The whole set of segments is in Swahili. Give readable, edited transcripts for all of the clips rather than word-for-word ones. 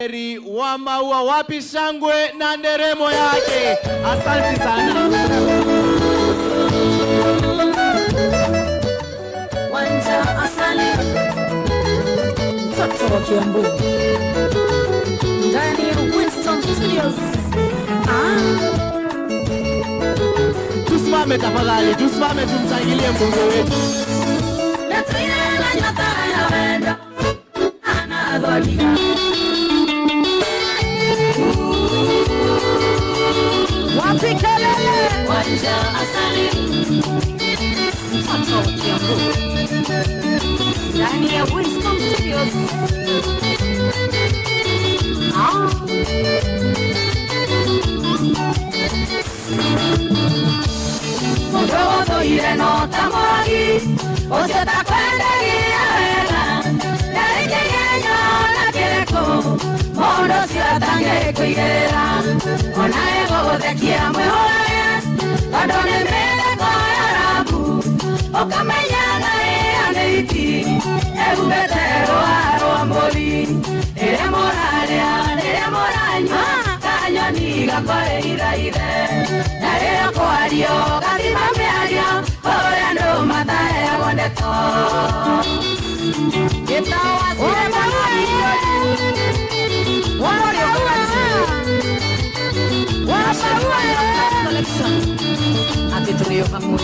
Eri wa maua, wapi shangwe na nderemo yake? Asante sana. Wanja Asali, mtoto wa Kiambu, ndani ya Winston Studios. Ah. Tusimame tafadhali, tusimame tumshangilie mbunge wetu. Natuye na nyota ya wendo anadhodia. Wapi kelele? Wanja Asali, mtoto wa Kiambu, ndani ya Winston Studios. Ah. Mũndũ ũthũire no ta mwagi ũcio takwendagia wega ndarĩ kĩgenyo na kĩrĩkũ mũndũ ũcio atangĩkũigĩrĩra ona ĩgũgũthekia mwĩhũrage tondũ nĩ mĩtheko ya rabu ũkamenya ĩyo nĩ iti ĩhumbĩte rũa rwa mbũri rĩrĩa mũrarĩa rĩrĩa mũranyua kanyoni gakwaithaithe na rĩrĩa kwario gathima mĩario ũrĩa andũ mataheagwo ndeto. Gĩtawa Wa maua. Atĩ tũrĩ o hamwe.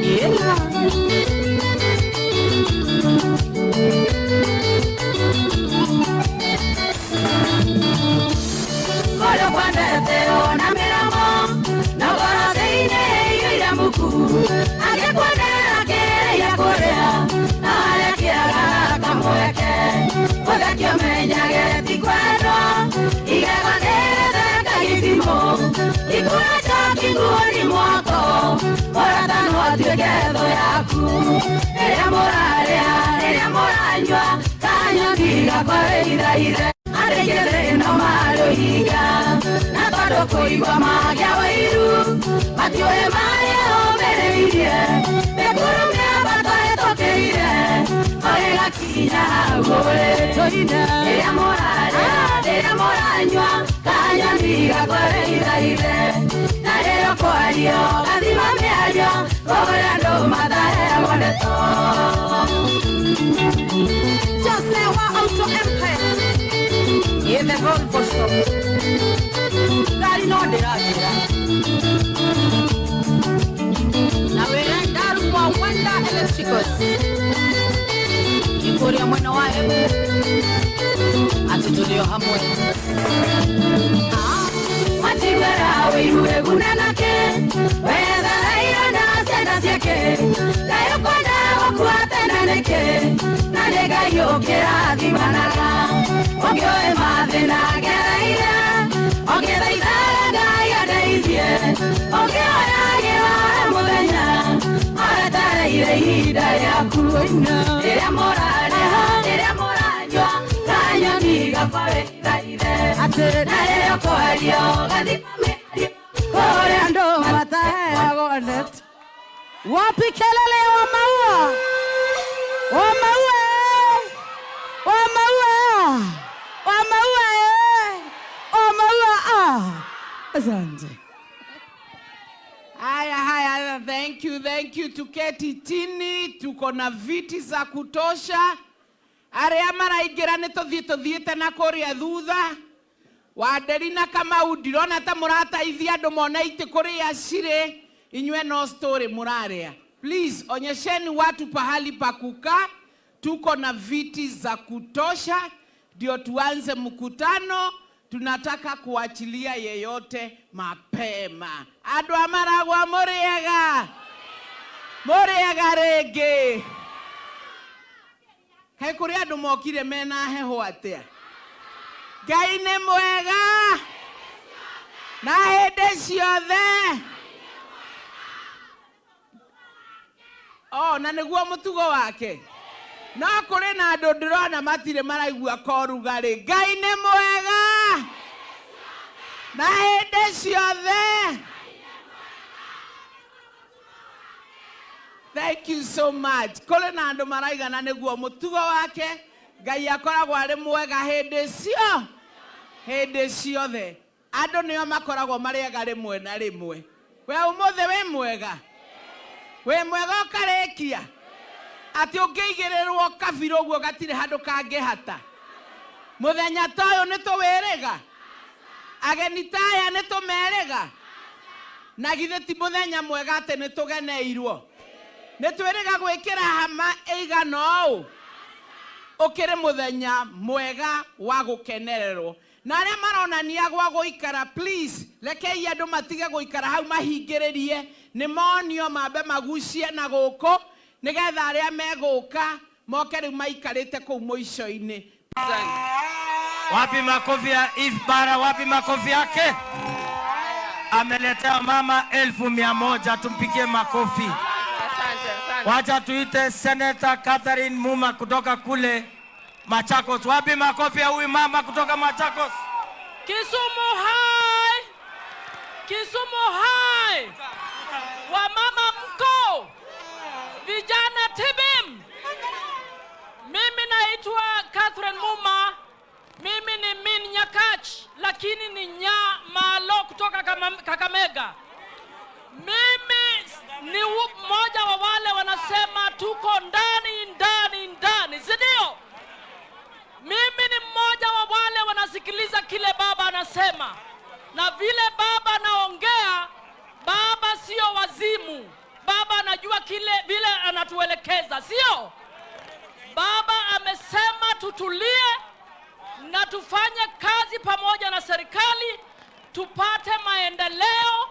Yeah. Kũrĩa kwendete ona mĩromo na ngoro thĩinĩ iyũire muku angĩkwendera kĩrĩa kũrĩa na harĩa kĩaga kamweke ũthekio menyage ti kwendwo igego nĩrĩtheka gĩthimo ikura coki nguoni mwako mũrata no atuĩke thũ yaku rĩrĩa mũrarĩa rĩrĩa mũranyua kanyoni gakwaithaithe arĩkie thĩna marũhinga na tondũ kũigua magĩa wĩiru matiũĩ marĩa ũmĩrĩirie mĩkuru mĩambato ĩtũkĩire ũrĩgakinya hau ũrĩ rĩrĩa mũrarĩa rĩrĩa mũranyua kanyoni gakwaithaithe na rĩrĩa kwario gathima mĩario kũrĩa andũ mataheagwo ndeto. Jose wa Auto Empire. Ye the Volvo shop. Ngari no ndĩragĩra. Na wĩra ndarumwa Wanda Electricals. Ikuria mwena wa Embu. Atĩ tũrĩ o hamwe. Matiguera wĩiru wĩguna nake wetharaire na ciana ciake Ngai ũkwenda gũkua tene nĩkĩ na nĩ Ngai ũkĩrathimanaga ũngĩũĩ mathĩna ngereire ũngĩthaithaga Ngai andeithie ũngĩhoyagĩra mũthenya aretereire ihinda rĩaku rĩrĩa mũrarĩa rĩrĩa mũranyua kanyoni gakwaithaithe na rĩrĩa kwario gathima mĩario kũrĩa Andũ mataheagwo ndeto. Wapi kelele wa maua? Wa maua. Wa maua. Wa maua. Wa maua. Ah. Asante. Haya haya, thank you, thank you. Tuketi chini, tuko na viti za kutosha. Arĩa maraingĩra nĩ tũthiĩ tũthiĩte na kũrĩa thutha. Wanderi na Kamau ndirona ta mũrateithia andũ mone itĩ kũrĩa cirĩ. Inyue no story mũrarĩa. Please, onyesheni watu pahali pa kukaa. Tuko na viti za kutosha, ndio tuanze mkutano. Tunataka kuachilia yeyote mapema. Andũ a Maragwa mũrĩega, mũrĩega rĩngĩ. Kaĩ kũrĩ andũ mokire mena heho atĩa? Ngai nĩ mwega na hĩndĩ ciothe. Oh, na nĩguo mũtugo wake. No kũrĩ na andũ ndĩrona matirĩ maraigua korugarĩ. Ngai nĩ mwega na hĩndĩ ciothe. Thank you so much. Kũrĩ na andũ maraigana nĩguo mũtugo wake. Ngai akoragwo arĩ mwega hĩndĩ cio hĩndĩ ciothe. Andũ nĩo makoragwo marĩ ega rĩmwe na rĩmwe. We ũmũthĩ wĩ mwega, wĩ mwega ũkarĩkia atĩ ũngĩigĩrĩrwo kabira ũguo gatirĩ handũ kangĩhata. Mũthenya ta ũyũ nĩ tũwĩrĩga, ageni ta aya nĩ tũmerĩga, na githĩ ti mũthenya mwega atĩ nĩ tũgeneirwo? Nĩ twĩrĩga gwĩkĩra hama ĩigana ũũ? Ũkĩrĩ mũthenya mwega wa gũkenererwo. Na arĩa maronania gwa gũikara, please rekei andũ matige gũikara hau mahingĩrĩrie, nĩ monio mambe magucie na gũkũ nĩgetha arĩa megũka moke rĩu maikarĩte kũu mũico-inĩ. Wapi makofi ya Eve Bara? Wapi makofi yake? Ameletea mama 100,000, tumpigie makofi. Asante, asante. Wacha tuite Senator Catherine Muma kutoka kule Machakos. Wapi makofi ya huyu mama kutoka Machakos? Kisumu hai! Kisumu hai! Wamama mko? Vijana tibim! Mimi naitwa Catherine Muma. Mimi ni Min Nyakach, lakini ni Nya Malo kutoka Kakamega. Mimi ni mmoja wa wale wanasema tuko ndani, ndani, ndani, si ndio? Mimi ni mmoja wa wale wanasikiliza kile baba anasema. Na vile baba anaongea, baba sio wazimu. Baba anajua kile vile anatuelekeza, sio? Baba amesema tutulie na tufanye kazi pamoja na serikali tupate maendeleo.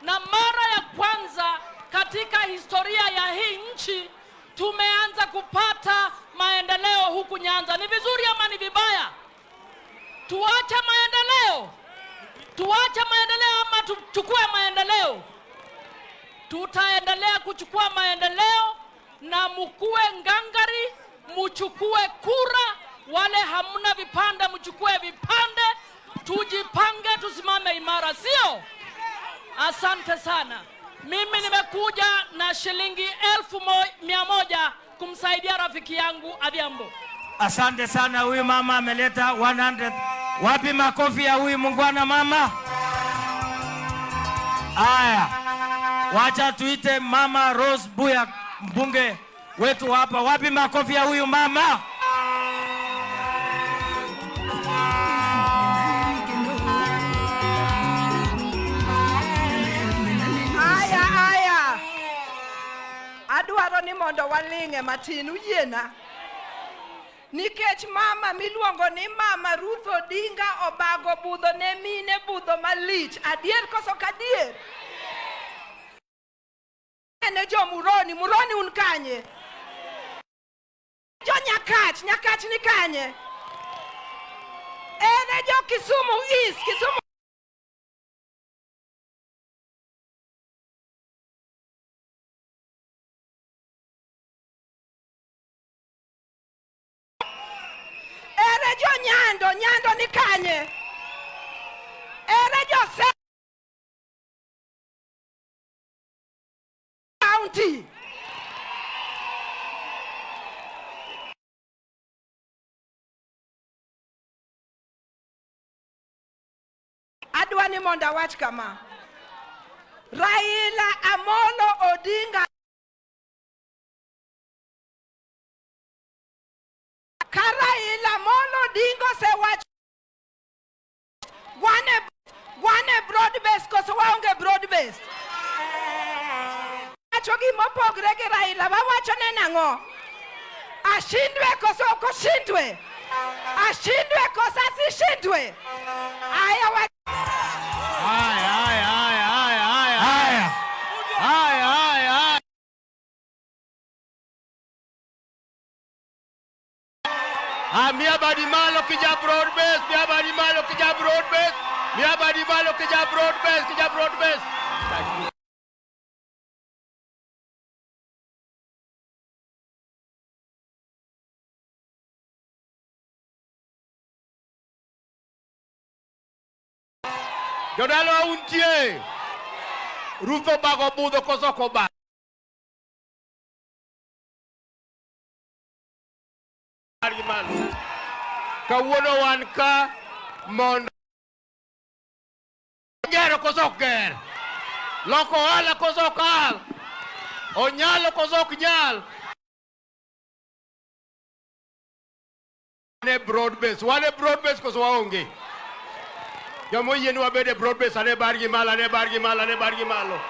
Na mara ya kwanza katika historia ya hii nchi tumeanza kupata maendeleo huku Nyanza. Ni vizuri ama ni vibaya? Tuache maendeleo? Tuache maendeleo ama tuchukue maendeleo? Tutaendelea kuchukua maendeleo, na mukue ngangari, muchukue kura. Wale hamna vipande mchukue vipande, tujipange, tusimame imara, sio? Asante sana. Mimi nimekuja na shilingi 1,100 kumsaidia rafiki yangu Adhiambo. Asante sana, huyu mama ameleta 100. Wapi makofi ya huyu mungwana mama? Aya, wacha tuite Mama Rose Buya, mbunge wetu hapa. Wapi makofi ya huyu mama? Aya, aya. Adwaro ni mondo waling'e matin, uyiena. Nikech mama miluongo ni Mama Ruth Odinga obago budho ne mine budho malich. Adier koso kadier? Ne jo Muroni, Muroni un kanye? Jo Nyakach, Nyakach ni kanye? Ene jo Kisumu East, Kisumu Ere jo Nyando, Nyando ni kanye? Ere jo County. Adwa ni mondo awach kama. Raila Amolo Odinga ka Raila Amolo Odinga osewacho wane broad base koso waonge broad base? Wacho gimopogre gi Raila, wawacho ne nang'o? Ashindwe koso ok oshindwe? Ashindwe koso asishindwe? Aya wa Haya, haya, haya, haya, haya. Haya. Haya, haya, haya. Mia badi malo kija broad base, mia badi malo kija broad base, mia badi malo kija broad base, kija broad base. Jodalo untie. Ruth obago budho koso ok obago? Kawuono wan ka mondo gero koso ok ger, loko ohala koso ok hal, onyalo koso ok nyal. Wan e broad base, wan e broad base koso waonge? Joma oyie ni wabed e broad base, ane bargi malo, ane bargi malo, ane bargi malo.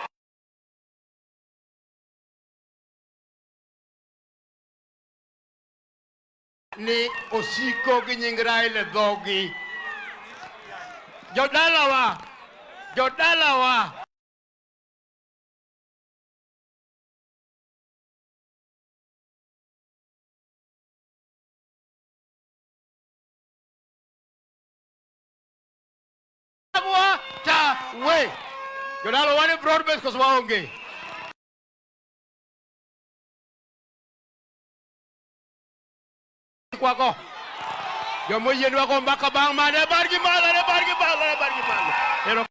Ni osiko gi nying Raila e dhogi. Jodalawa, jodalawa. Ta we. Jodalawa, wan e broad base koso waonge? Kwago. Joma oyie ni wago mbaka bang' mane bargi malo, ane bargi malo, ane bargi malo. Ero.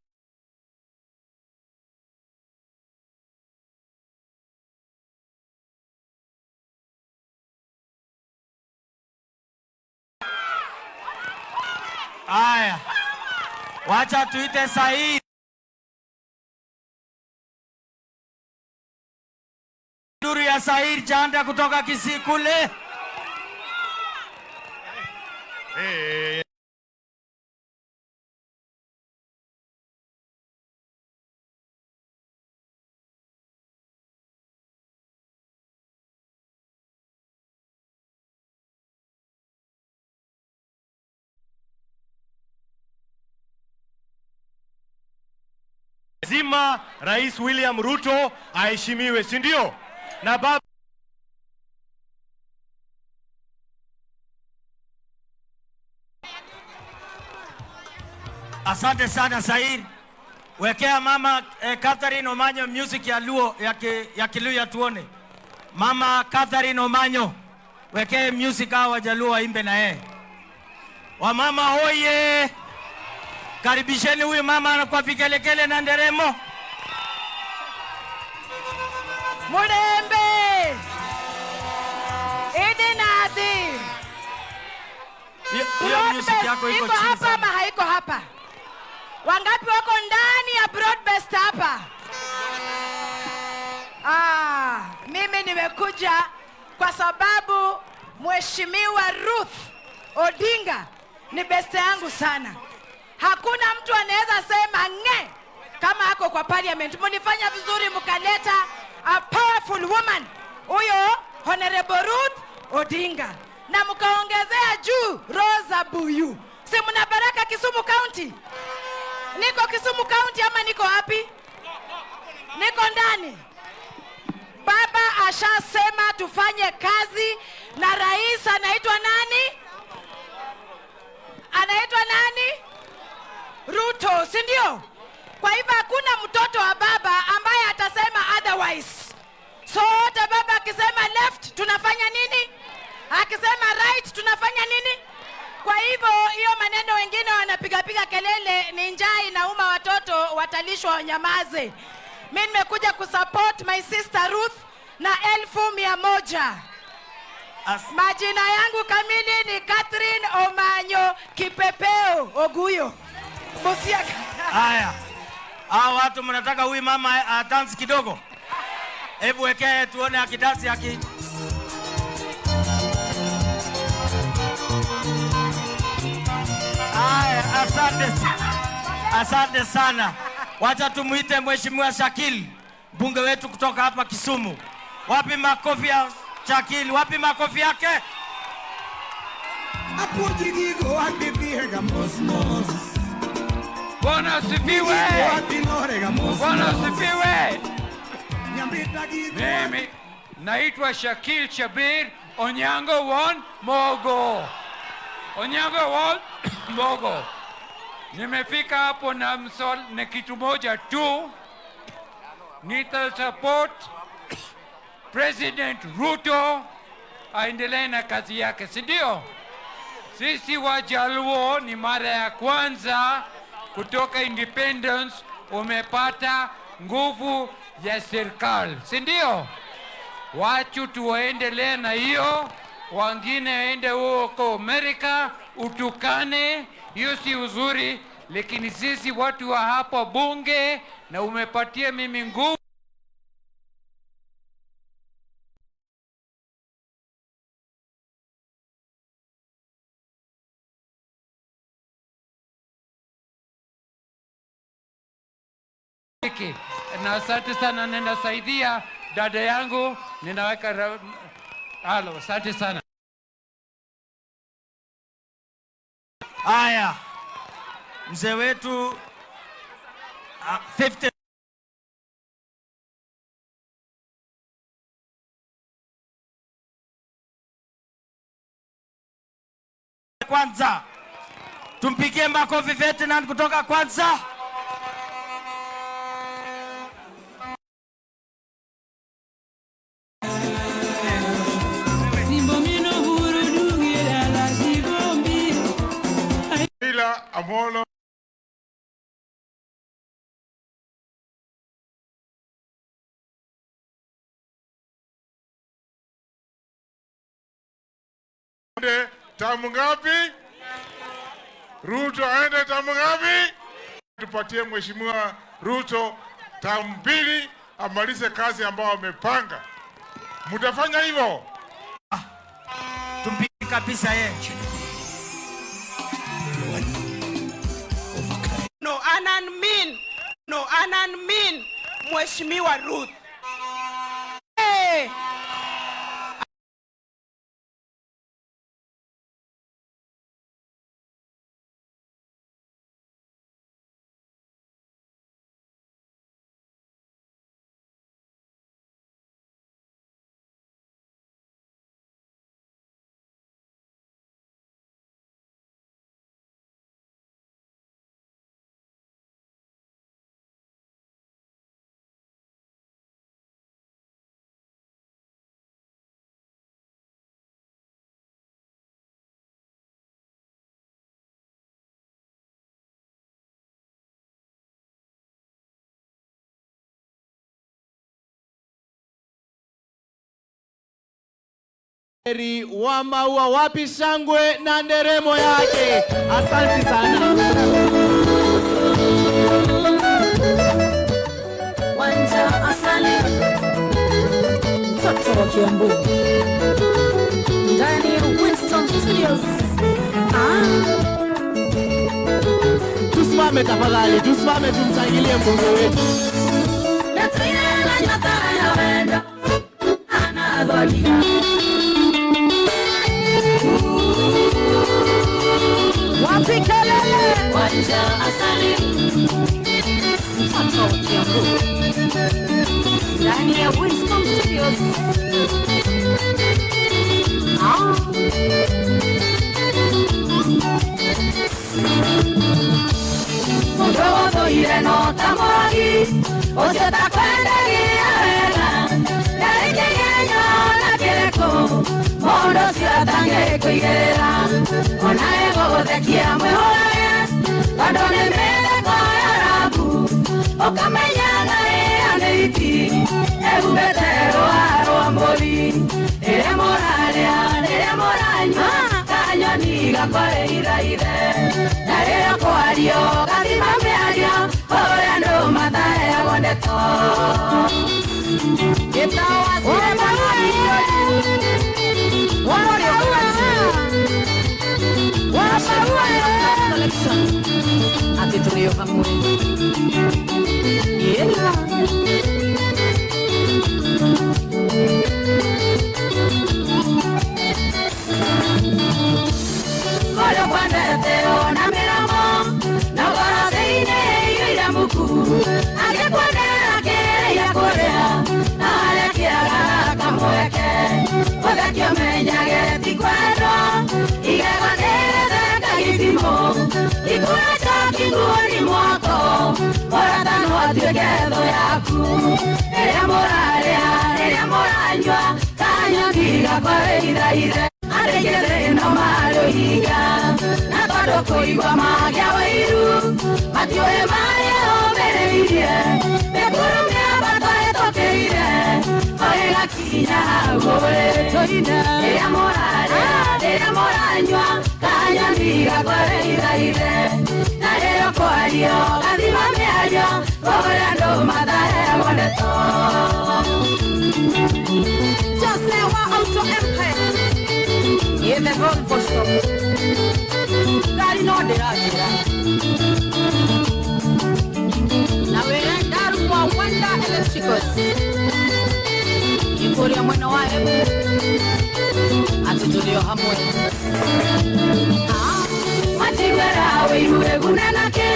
Aya, wacha tuite sahihi. Duru ya Sair Janda kutoka Kisii kule. Lazima Rais William Ruto aheshimiwe, si ndio? Na baba Asante sana Sair. Wekea mama Catherine Omanyo music ya Luo ya Kiluya tuone. Mama Catherine Omanyo, wekee music hawa Wajaluo waimbe na yeye. Wamama hoye! Karibisheni huyu mama kwa vigelegele na nderemo. Mulembe. Idi Nadi. Hiyo music yako iko Iko chini hapa ama sana. haiko hapa? Wangapi wako ndani ya broadbest hapa? Mimi nimekuja kwa sababu Mheshimiwa Ruth Odinga ni best yangu sana. Hakuna mtu anaweza sema nge kama ako kwa parliament. Mlifanya vizuri mkaleta a powerful woman, huyo Honorable Ruth Odinga, na mkaongezea juu Rosa Buyu. Si mna baraka Kisumu County? Niko Kisumu County ama niko wapi? Niko ndani. Baba ashasema tufanye kazi na rais anaitwa nani? Anaitwa nani? Ruto, si ndio? Kwa hivyo hakuna mtoto wa baba ambaye atasema otherwise. Sote baba akisema left tunafanya nini? Akisema right tunafanya nini? Kwa hivyo hiyo maneno wengine wanapigapiga kelele ni njaa inauma watoto, watalishwa wanyamaze. Mimi nimekuja kusupport my sister Ruth na 100,000. Majina yangu kamili ni Catherine Omanyo Kipepeo Oguyo. Busia. Haya. Hao watu mnataka huyu mama dance kidogo? Hebu wekee tuone akidansi aki. Haya, asante asante sana. Wacha tumuite Mheshimiwa Shakil, mbunge wetu kutoka hapa Kisumu. Wapi makofi ya Shakil? Wapi makofi yake? Bwana asifiwe. Bwana asifiwe. Mimi naitwa Shakil Shabir Onyango Won Mogo. Onyango Won Mogo. Nimefika hapo na msol na kitu moja tu. Nita support President Ruto aendelee na kazi yake, si ndio? Sisi Wajaluo ni mara ya kwanza kutoka independence umepata nguvu ya serikali, si ndio? Wachu tuendelee na hiyo, wengine waende huko Amerika. utukane, hiyo si uzuri, lakini sisi watu wa hapa bunge, na umepatia mimi nguvu. Na asante sana, ninasaidia dada yangu, ninaweka halo, asante sana. Haya, mzee wetu 50 kwanza, tumpigie makofi Ferdinand kutoka Kwanza. Amolo tamu ngapi? Ruto aende tamu ngapi? Tupatie Mheshimiwa Ruto tamu 2 amalize kazi ambayo amepanga. Mtafanya hivyo? Tumpige kabisa yeye. No, anan min. No, anan min. Mheshimiwa Ruth. Hey. Wa maua, wapi shangwe na nderemo yake. Asante sana. Wanja Asali, mtoto wa Kiambu, ndani ya Winston Studios. Tusimame tafadhali, tusimame tumshangilie mbunge wetu. Wapi kelele? Wanja Asali, mtoto wa Kiambu, ndani ya Winston Studios. Mundu ũthũire no ta mwagi ũcio takwendagia wega ndarĩ kĩgenyo na kĩrĩkũ mũndũ ũcio atangĩkũigĩrĩra ona ĩgũgũthekia mwĩhũrage tondũ nĩ mĩtheko ya rabu ũkamenya ngaĩya nĩ iti ĩhumbĩte rũa rwa mbũri rĩrĩa mũrarĩa rĩrĩa mũranyua kanyoni gakwarĩithaithe na rĩrĩa kwario gathima mĩario ũrĩa andũ mataheagwo ndeto. Ati tũrĩ o hamwe. Yeah. Kũrĩa kwendete ona mĩromo na ngoro thĩinĩ iyũire muku angĩkwendera kĩrĩa kũrĩa na harĩa kĩaga kamweke ũthekio menyage ti kwendwo igego nĩrĩtheka gĩthimo ikura coki nguoni mwako mũrata no atuĩke thũ yaku rĩrĩa mũrarĩa rĩrĩa mũranyua kanyoni gakwarĩithaithe andĩkĩthĩ no marũhinga na tondũ kũigua magĩa wĩiru matiũĩ marĩa ũmĩrĩirie mĩkuru mĩambato ĩtũkĩire. Igakinya hau Toina Rĩrĩa mũrarĩa rĩrĩa mũranyua kanyoni gakwareithaithe na rĩrĩa kwario gathima mĩario kũrĩa andũ mataheagwo ndeto. Jose wa Auto Empire Yethe Volvo Shop Ngari no ndĩragĩra na wĩra ndarumwa Wanda Electricals ikuria mwena wa Embu ati tulio hamwe Matigwera wĩigue gunanake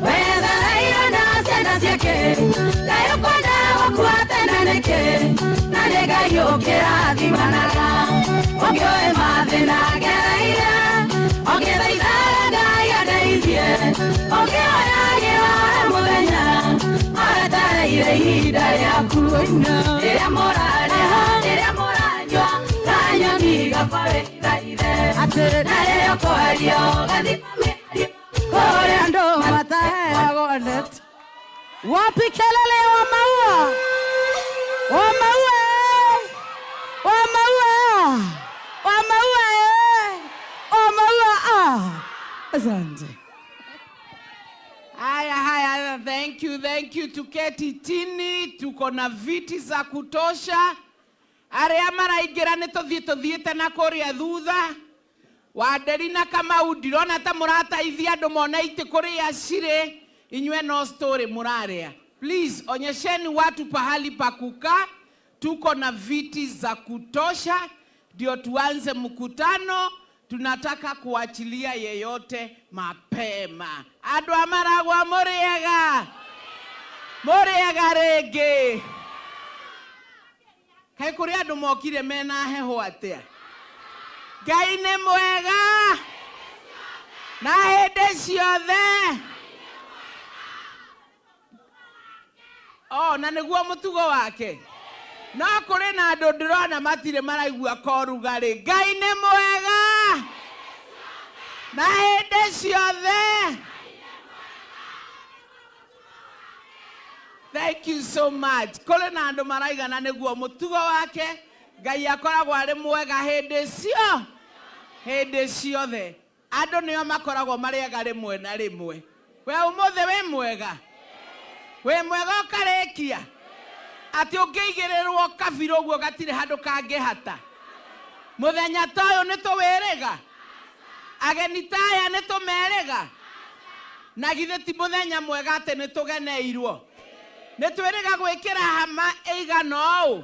wetharairwo na ciana ciake Ngai ũkwenda gũkua tene nĩkĩ na nĩ Ngai ũkĩrathimanaga ũngĩũĩ mathĩna ngereire ũngĩthaithaga Ngai andeithie ũngĩhoyagĩra mũthenya aretereire ihinda rĩaku rĩrĩa mũrarĩa rĩrĩa mũranyua kanyoni gakwa wĩithaithe na rĩrĩa ũkwaria ũgathima mĩario kũrĩa andũ mataheagwo ndeto. Wapi kelele wa maua? Wa maua! Wa maua! Wa maua! Wa maua! Asante. Haya haya, thank you, thank you. Tuketi chini, tuko na viti za kutosha. Aria maraingĩra nĩ tũthiĩ tũthiĩte na kũrĩa thutha. Wanderi na Kamau ndirona ta mũrateithia andũ mone itĩ kũrĩa cirĩ. Inyue no story mũrarĩa. Please, onyesheni watu pahali pa kukaa. Tuko na viti za kutosha, ndio tuanze mkutano. Tunataka kuachilia yeyote mapema. Andũ a Maragwa mũrĩega? Mũrĩega rĩngĩ? Kaĩ kũrĩ andũ mokire mena heho atĩa? Ngai nĩ mwega na hĩndĩ ciothe. Oh, na nĩguo mũtugo wake. No kũrĩ na andũ ndĩrona matirĩ maraigua korugarĩ. Ngai nĩ mwega na hĩndĩ ciothe. Thank you so much. Kũrĩ na andũ maraigana nĩguo mũtugo wake. Ngai akoragwo arĩ mwega hĩndĩ cio hĩndĩ ciothe. Andũ nĩo makoragwo marĩ ega rĩmwe na rĩmwe. We ũmũthĩ wĩ mwega? Wĩ mwega ũkarĩkia? Atĩ ũngĩigĩrĩrwo kabirũ ũguo gatirĩ handũ kangĩhata. Mũthenya ta ũyũ nĩ tũwĩrĩga? Ageni ta aya nĩ tũmerĩga? Na githĩ ti mũthenya mwega atĩ nĩ tũgeneirwo? Nĩ twĩrĩga gwĩkĩra hama ĩigana ũũ?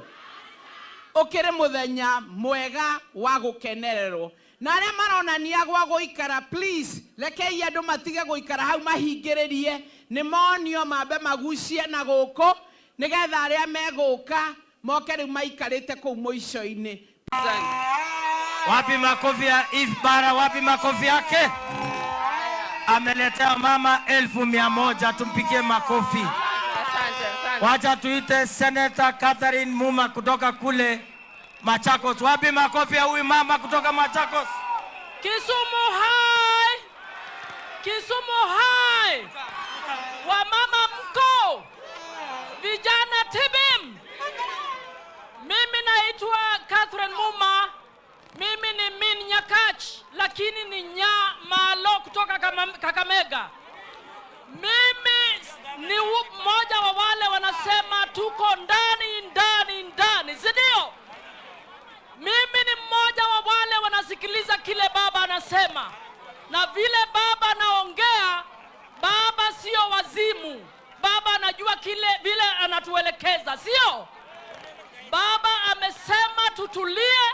Ũkĩrĩ mũthenya mwega wa gũkenererwo. Na arĩa maronania gwa gũikara, please, rekei andũ matige gũikara hau mahingĩrĩrie, nĩ monio mambe magucie na gũkũ, nĩgetha arĩa megũka moke rĩu maikarĩte kũu mũico-inĩ. Wapi makofi ya Eve Bara? Wapi makofi yake? Ameletea mama 100,000, tumpigie makofi. Asante, asante. Wacha tuite Senator Catherine Muma kutoka kule Machakos. Wapi makofi ya huyu mama kutoka Machakos? Kisumu hai! Kisumu hai! Wamama mko? Vijana tibim! Mimi naitwa Catherine Muma. Mimi ni Min Nyakach, lakini ni Nya Malo kutoka Kakamega. Mimi ni mmoja wa wale wanasema tuko ndani, ndani, ndani, si ndio? Mimi ni mmoja wa wale wanasikiliza kile baba anasema. Na vile baba anaongea, baba sio wazimu. Baba anajua kile vile anatuelekeza, sio? Baba amesema tutulie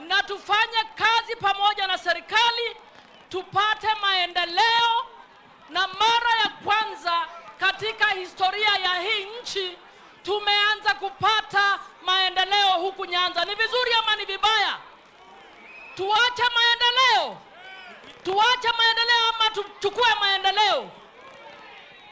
na tufanye kazi pamoja na serikali tupate maendeleo. Na mara ya kwanza katika historia ya hii nchi tumeanza kupata maendeleo huku Nyanza. Ni vizuri ama ni vibaya? Tuache maendeleo? Tuache maendeleo ama tuchukue maendeleo?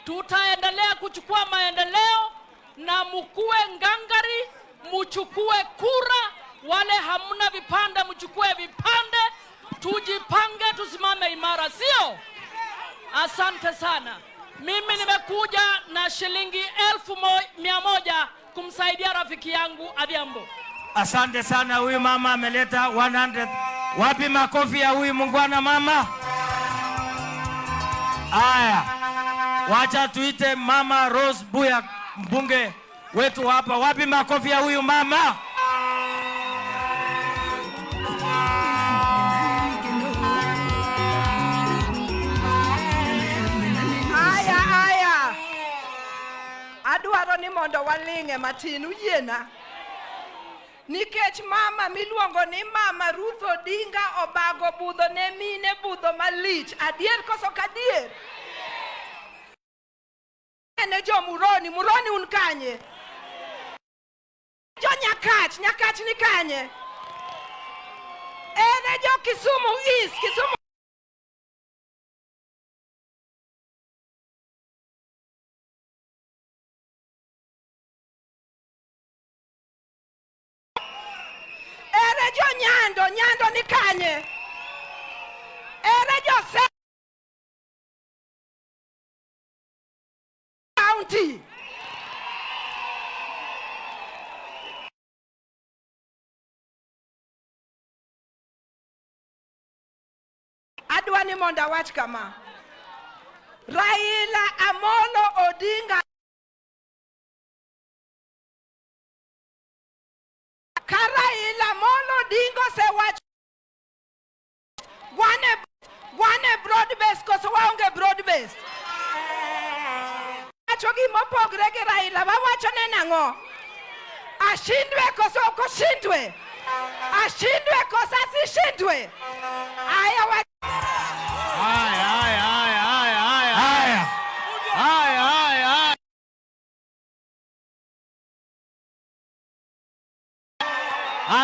Tutaendelea kuchukua maendeleo na mukue ngangari, muchukue kura. Wale hamna vipande mchukue vipande. Tujipange, tusimame imara, sio? Asante sana. Mimi nimekuja na shilingi 1,100 kumsaidia rafiki yangu Adhiambo. Asante sana, huyu mama ameleta 100. Wapi makofi ya huyu mungwana mama? Aya, wacha tuite Mama Rose Buya, mbunge wetu hapa. Wapi makofi ya huyu mama? Aya, aya. Adwaro ni mondo waling'e matin, uyiena. Nikech mama miluongo ni Mama Ruth Odinga obago budho ne mine budho malich. Adier koso ok adier? Ne jo Muroni, Muroni un kanye? Jo Nyakach, Nyakach ni kanye? Ere jo Kisumu East, Kisumu. Ere jo Nyando, Nyando ni kanye? Ere jo Se County? Adwa ni mondo awach kama. Raila Amolo Odinga ka Raila Amolo Odinga osewacho wan e broad base koso waonge broad base? Wacho gimopogre gi Raila, wawacho ne nang'o? Ashindwe koso ok oshindwe? Ashindwe koso asishindwe? Aya wa Haya, haya, haya, haya, haya. Haya. Haya, haya, haya.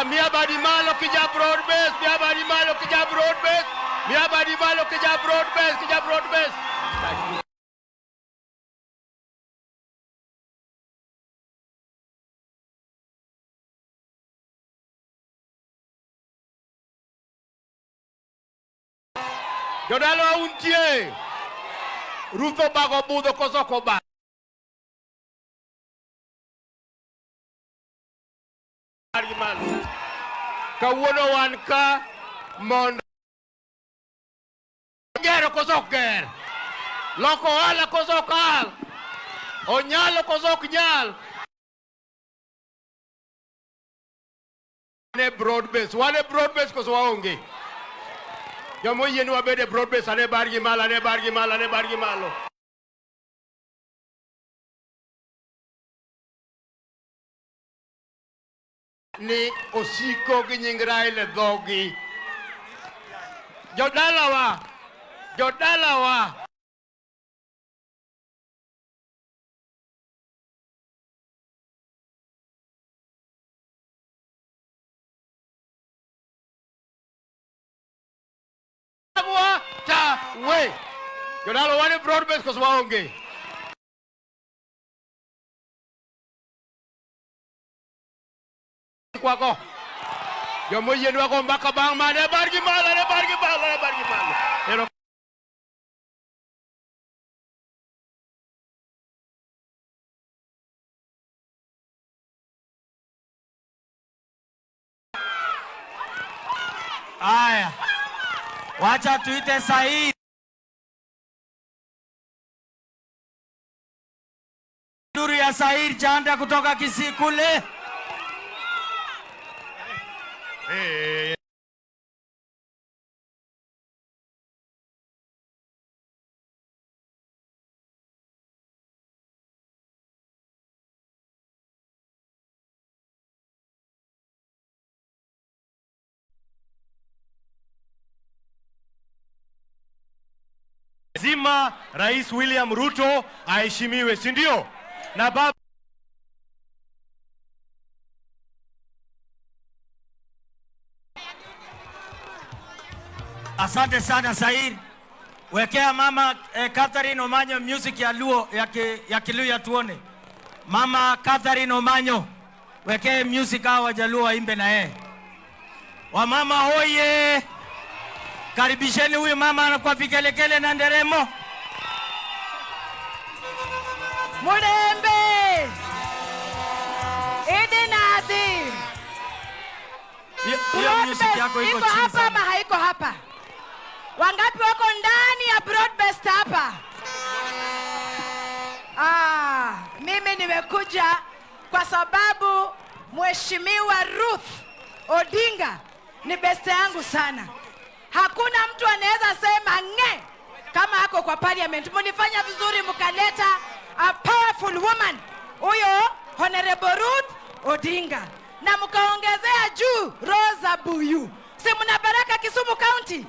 Miya badi malo kija broad base, miya badi malo kija broad base, miya badi malo kija broad base, kija broad base. Jodala untie. Ruth obago budho koso ok obago? Kawuono wan ka mondo gero koso ok ger, loko ohala koso ok hal, onyalo koso ok nyal. Wan e broad base, wan e broad base koso waonge? Joma oyie ni wabed e broad base, ane bargi malo, ane bargi malo, ane bargi malo. Ni osiko gi nying Raila e dhogi. Jodalawa, jodalawa. Ta we. Jodala wan e broad base koso waonge? Kwako. Joma oyie ni wago mbaka bang' mane bargi malo, ane bargi malo, ane bargi malo. Ero. Haya, wacha tuite sahihi. Duru ya Said Chanda kutoka Kisii kule. Hey. Lazima Rais William Ruto aheshimiwe, si ndio? Na baba Asante sana Said. Wekea mama Catherine Omanyo music ya Luo ya Kiluya tuone. Mama Catherine Omanyo, wekee music hawa Wajaluo waimbe na yeye. Wamama hoye! Karibisheni huyu mama kwa vigelegele na nderemo. Mulembe! Adhi. Hiyo music yako iko Iko chini hapa ama sana. haiko hapa? Wangapi wako ndani ya broadbest hapa? Ah, mimi nimekuja kwa sababu Mheshimiwa Ruth Odinga ni beste yangu sana. Hakuna mtu anaweza sema nge kama ako kwa parliament. Mlifanya vizuri mkaleta a powerful woman, huyo Honorable Ruth Odinga, na mkaongezea juu Rosa Buyu. Si mna baraka Kisumu County?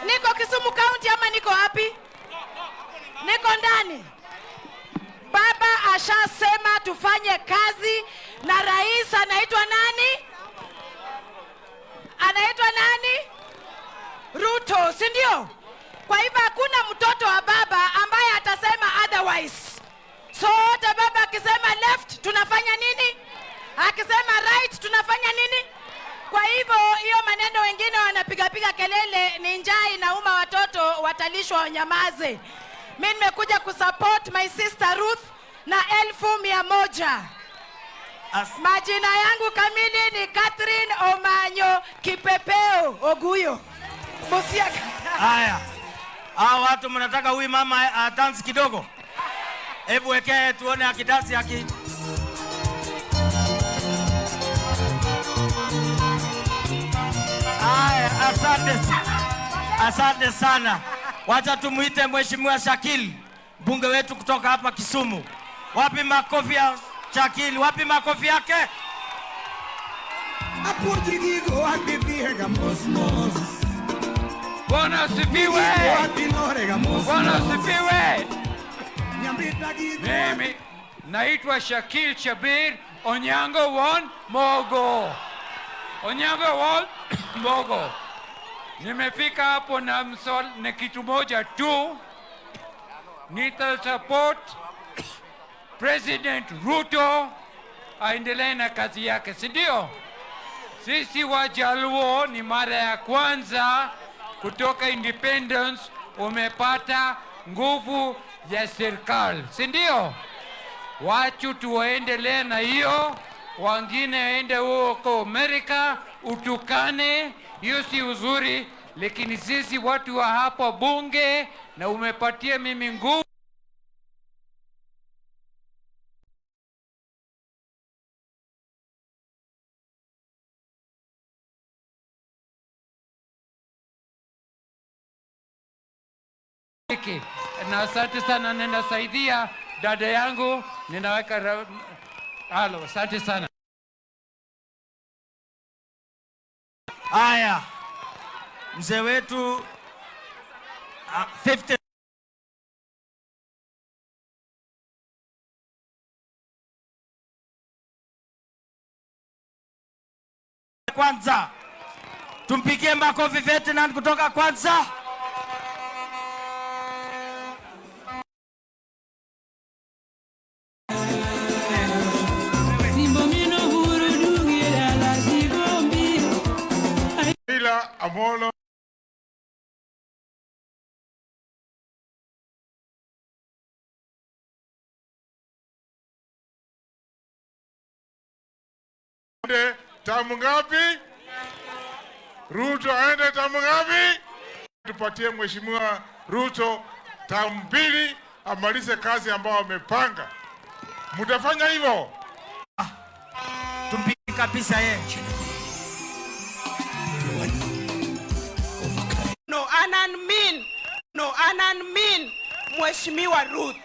Niko Kisumu County ama niko wapi? Niko ndani. Baba ashasema tufanye kazi na rais anaitwa nani? Anaitwa nani? Ruto, si ndio? Kwa hivyo hakuna mtoto wa baba ambaye atasema otherwise. Sote baba akisema left tunafanya nini? Akisema right tunafanya nini? Kwa hivyo hiyo maneno wengine wanapigapiga kelele ni njaa inauma watoto, watalishwa wanyamaze. Mi nimekuja kusupport my sister Ruth na 100,000. Majina yangu kamili ni Catherine Omanyo Kipepeo Oguyo Busia. Haya, hao watu mnataka huyu mama dance kidogo? Hebu wekee tuone akidansi aki. Haya, asante sana. Asante sana. Wacha tumuite Mheshimiwa Shakil, mbunge wetu kutoka hapa Kisumu. Wapi makofi ya Shakil? Wapi makofi yake? Bwana asifiwe. Bwana asifiwe. Mimi naitwa Shakil Shabir Onyango Won Mogo. Onyango Won Mogo. Nimefika hapo na msol, na kitu moja tu. Nita support President Ruto aendelee na kazi yake, si ndio? Sisi Wajaluo ni mara ya kwanza kutoka independence umepata nguvu ya serikali, si ndio? Wachu tuwaendelee na hiyo, wengine waende huko Amerika utukane, hiyo si uzuri, lakini sisi watu wa hapa bunge, na umepatia mimi nguvu. Na asante sana, ninasaidia dada yangu, ninaweka halo, asante sana. Haya, mzee wetu 50 kwanza, tumpigie makofi Ferdinand kutoka Kwanza. Raila Amolo tamu ngapi? Ruto aende tamu ngapi? Tupatie Mheshimiwa Ruto tamu 2 amalize kazi ambayo amepanga. Mtafanya hivyo? Tumpige kabisa yeye. No, anan mean. No, anan mean Mheshimiwa Ruth.